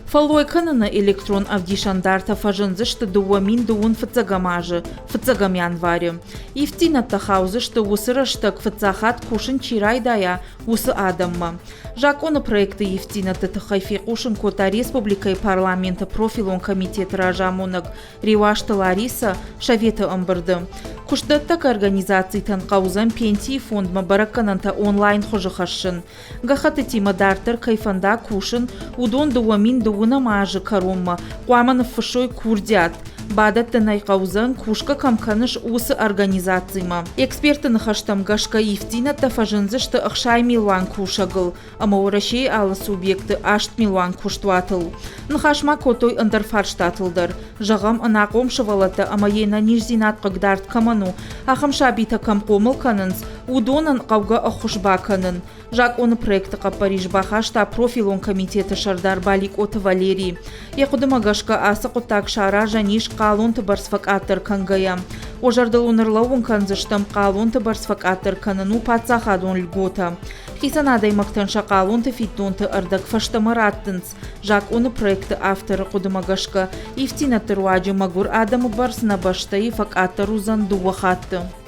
Фӕллой кӕныны электрон ӕвдисӕндартӕ фӕзындзысты 2000 фыццӕгӕм азы фыццӕгӕм январы. Ивддзинӕдтӕ хаудзысты уыцы рӕстӕг фыццаг хатт кусын чи райдайа, уыцы адӕммӕ. Закъоны проекты ивддзинӕдты тыххӕй фехъусын кодта республикӕйы парламенты профилон комитеты разамонӕг Реуазты Ларисӕ советы ӕмбырды. Куыстдӕттӕг организацитӕн хъӕудзӕн пенсийы фондмӕ бӕрӕггӕнӕнтӕ онлайн хуызы хӕссын. Гӕххӕттытимӕ дарддӕр кӕй фӕнда кусын, уыдон 2009 азы кӕронмӕ хъуамӕ ныффыссой курдиат. Бадӕттын ӕй хъӕудзӕн, кусгӕ кӕм кӕныс, уыцы организацимӕ. Экспертты ныхӕстӕм гӕсгӕ ивддзинӕдтӕ фӕзындзысты 60 милуан кусӕгыл ӕмӕ Уӕрӕсейы алы субъекты 8 милуан куыстуатыл. Ныхас ма кодтой ӕндӕр фарстатыл дӕр. Зӕгъӕм, ӕнахъом сывӕллӕттӕ ӕмӕ йе нӕниздзинад хъыгдард кӕмӕн у, ахӕм сабитӕ кӕм хъомыл кӕнынц, уыдонӕн хъӕугӕ ӕххуыс бакӕнын. Закъоны проекты хъӕппӕрис бахаста профилон комитеты сӕрдар Баликъоты Валерий. Йӕ хъуыдымӕ гӕсгӕ ацы хъуыддаг саразӕн ис хъалонты бӕрц фӕкъаддӕр кӕнгӕйӕ. Уӕ зӕрдыл уын ӕрлӕууын кӕндзыстӕм, хъалонты бӕрц фӕкъаддӕр кӕнын у паддзахадон льготӕ. Хицӕн адӕймӕгтӕн сӕ хъалонты фиддонты ӕрдӕг фӕстӕмӕ раттынц. Закъоны проекты авторы хъуыдымӕ гӕсгӕ, ивддзинӕдты руаджы мӕгуыр адӕмы бӕрц нӕ бӕстӕйы фӕкъаддӕр уыдзӕн дыууӕ хатты.